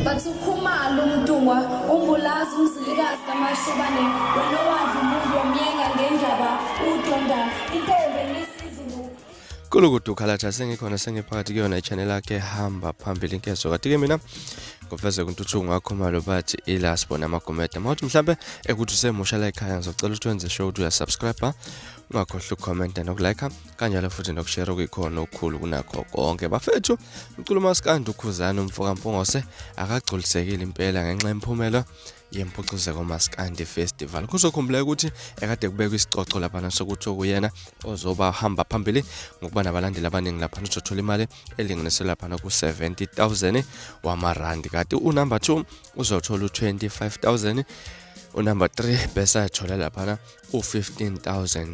Bathi uKhumalo uMntungwa uMbulazi uMzilikazi kaMashobane wena owadla umuntu wamyenga ngendaba udonda intombi enisizulu. Kulukudu Khalatha sengikhona sengiphakathi kuyona i-channel yakhe hamba phambili inkezo kanti-ke mina ngofeze kuNtuthuko ngakhumalo bathi ila sibona amagumede mawuthi mhlambe ekuthi usemusha la ekhaya ngizocela ukuthi wenze sure ukuthi uyasubscribe, ungakhohlwa ukukhomenta nokulike kanjalo futhi nokushare okuyikhona okukhulu kunakho konke. Bafethu, umculo umaskandi uKhuzani umfoka Mpungose akagculisekile impela ngenxa yemphumela yempucuzeko Maskandi Festival. Kuzokhumbuleka ukuthi ekade kubekwa isicoco laphana sokuthi okuyena ozoba hamba phambili ngokuba nabalandeli abaningi laphana uzothola imali elinganiselwa laphana ku-70,000 wamarandi, kanti unumber 2 uzothola u-25,000, unumber 3 bese ayathola laphana u-15,000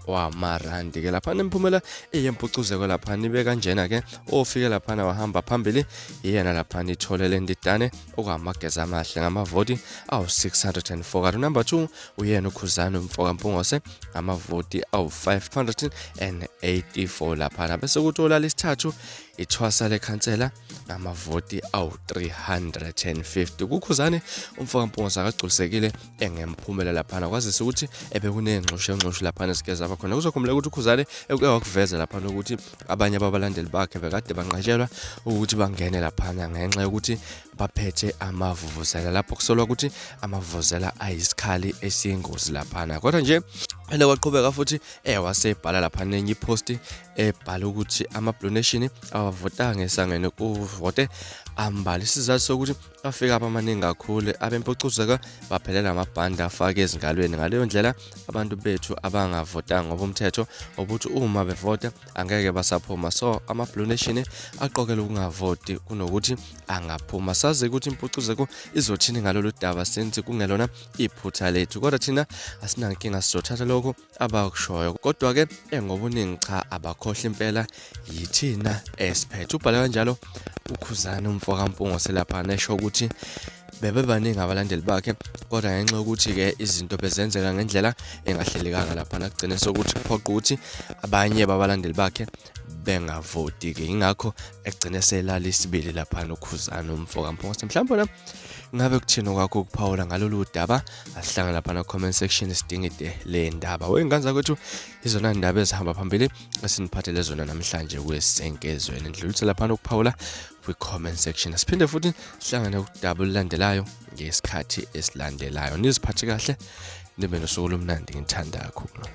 wamarandi. Ke laphana imiphumela eyempucuzeko laphana ibe kanjena ke, ofike laphana wahamba phambili yena laphana ithole le ndidane okwamageza amahle ngamavoti awu-604, kanti unumber 2 uyena uKhuzani umfoka Mpungose ngamavoti awu-584 laphana, bese kuthi olala isithathu ithwasa lekhansela ngamavoti awu-350. KuKhuzani umfoka Mpungose akagculisekile engemphumela laphana, kwazise ukuthi ebekuney'nxushunxushu laphana ezike zaba khona. Kuzokhumbuleka ukuthi uKhuzani ekuke wakuveza laphana ukuthi abanye babalandeli bakhe bekade banqatshelwa ukuthi bangene laphana ngenxa yokuthi baphethe amavuvuzela, lapho kusolwa ukuthi amavuvuzela ayisikhali esiyingozi laphana. Kodwa nje phela kwaqhubeka futhi wasebhala laphana enye iposti ebhala ukuthi ama-Blue Nation awavotanga esangene kuvote ambala, isizathu sokuthi bafika abamaningi kakhulu abempucuzeko baphelela amabhande afake ezingalweni. Ngaleyo ndlela abantu bethu abangavotanga ngoba umthetho obuthi uma bevota angeke basaphuma, so ama-Blue Nation aqokela ukungavoti kunokuthi angaphuma. Sazi ukuthi impucuzeko izothini ngalolu daba since kungelona iphutha lethu, kodwa thina asinankinga, sizothatha lokho abakushoyo. Kodwa-ke ngobuningi cha, abakhohle impela yithina esiphethe. Ubhale kanjalo uKhuzani umfoka Mpungose laphana, esho ukuthi bebebaningi abalandeli bakhe, kodwa ngenxa yokuthi-ke izinto bezenzeka ngendlela engahlelekanga laphana kugcine sokuthi kuphoqa ukuthi abanye babalandeli bakhe bengavoti-ke, ingakho egcine selala isibili laphana uKhuzani umfoka Mpungose. Mhlawumbe na ngabe kuthini okwakho ukuphawula ngalolu daba? Asihlangane laphana comment section sidingide le ndaba. Wey'ngane zakwethu, izona ndaba ezihamba phambili esiniphathele zona namhlanje kwesenkezweni. Ndlulise laphana ukuphawula kwi-comment section, siphinde futhi sihlangane kudaba olulandelayo ngesikhathi esilandelayo. Niziphathe kahle, nibe nosuku olumnandi, ngithanda kakhulu.